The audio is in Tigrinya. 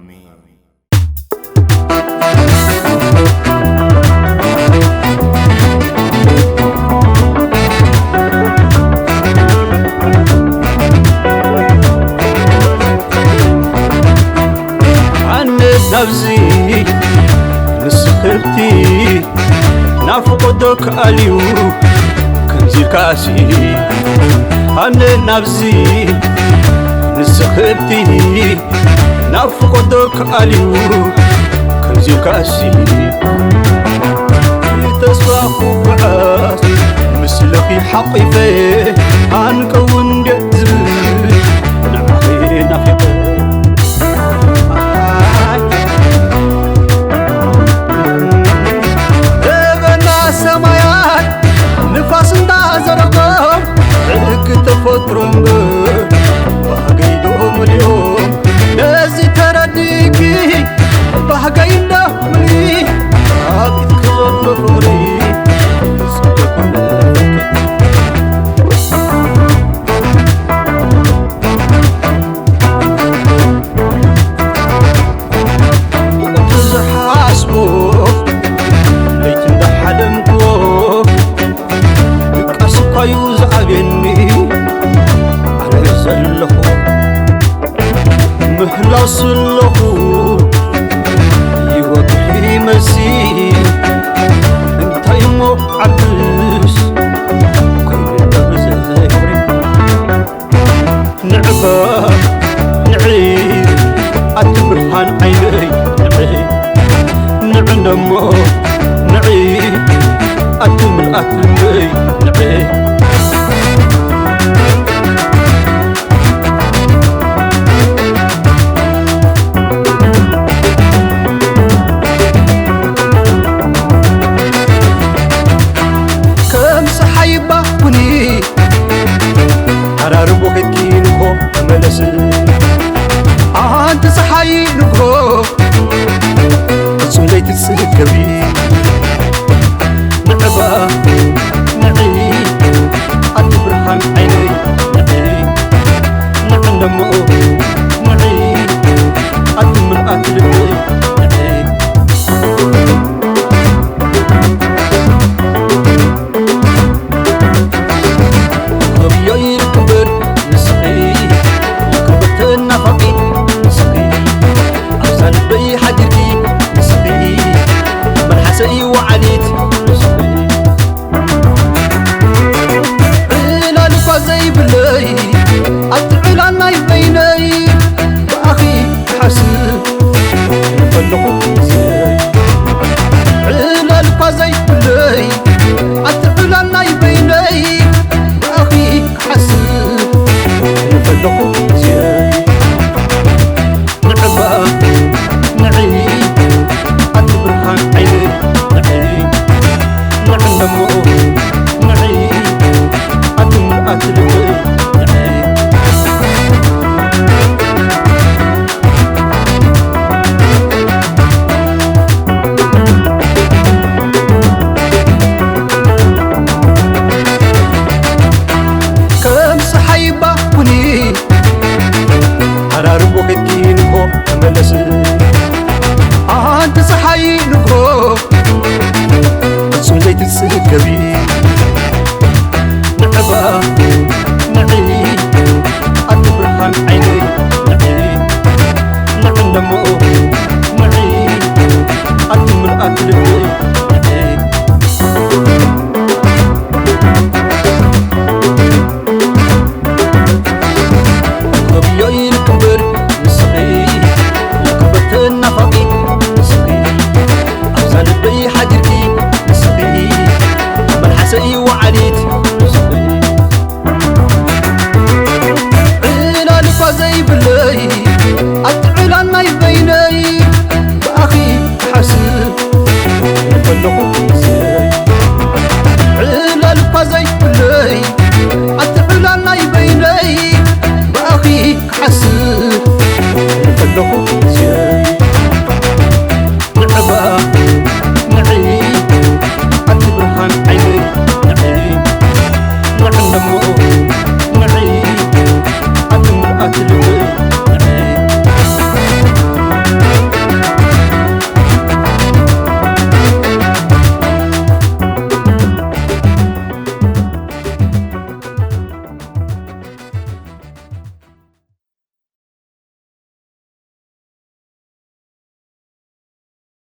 ኣሜን። ኣነ ናብዚ ንስኽብቲ ናፍቖት ዶ ክኣልዩ ከምዚ ኢልካሲ ኣነ ናብዚ ንስኽብቲ ናፍቖት ዶ ክኣልዩ ከምዚ ኢልካሲ ተስፋ ክጉዓዝ ምስልኺ ሓቒፈ ኣንከውን ድየ ዝብል ንዓኺ ናፊቐ ደበና ሰማያት ንፋስ እንዳዘረጎም ሕጊ ተፈጥሮ እምበር ባህገይ ዶ መሊኦም ነዚ ተረዲእኪ ባህገይ እንዳ መሊ ኣብ ኢድኪ ዘሎ ፍቕሪ ብዙሕ ኣስቦ ለይቲ እንዳሓለምክዎ ድቃስ እኳዩ ዝኣብየኒ ኣነ ዘለኹ ምህላው ስለኹ ይወግሒ መሲ እንታይ እሞ ዓብስ ኮይኑ እንዳብዘ ዘይሕሪ ንዕባ ንዒ ኣቲ ብርሃን ዓይነይ ንዒ ንዕንደሞ ንዒ ኣቲ ምልኣት ልበይ ንዒ ከም ፀሓይ ባኩኒ ኣራርቦ ከድኪ ንግሆ ተመለስ ኣንቲ ፀሓይ ንግሆ ፍጹም ለይቲ ጽገቢ ንዕባ ንዒ ኣቲ ብርሃን ዓይነይ ንዒ ንዕንደሞ ንዒ ኣቲ ምልኣት ልበይ ንዒ ክብዮ ይርክብር ንስኺ ክብርቲ ናፋቒት ንስኺ ኣብዛ ልበይ ሓዲርኪ ንስኺ መልሓሰይ ወዓሊት ንስኺ ዕላል እኳ ዘይብለይ ኣብቲ ዕላል ናይ በይነይ ብኣኺ ክሓስብ እንከለኹ ግዜ ዕላል እኳ ዘይብለይ ኣብቲ ዕላል ናይ በይነይ ብኣኺ ክሓስብ እንከለኹ ግዜ ንዕባ ንዒ ኣቲ ብርሃን ዓይነይ ንዒ ንዕንደሞ ንዒ ኣቲ ምልኣት ልበይ ንዒ ከም ፀሓይ ባኩኒ ኣራርቦ ከድኪ ንግሆ ተመለስ ኣንቲ ፀሓይ ንግሆ ፍጹም ዘይትጽገቢ ንዕባ ንዒ ኣቲ ብርሃን ዓይነይ ንዒ ንዕንደሞ ንዒ ኣቲ ምልኣት ልበይ ንዒ ክብዮ ይልክብር ንስኺ ክብርቲ ናፋቒት ንስኺ ኣብዛ ልበይ ሓዲርኪ ንስኺ መልሓሰይ ወዓሊት ንስኺ ዕላል እኳ ዘይብለይ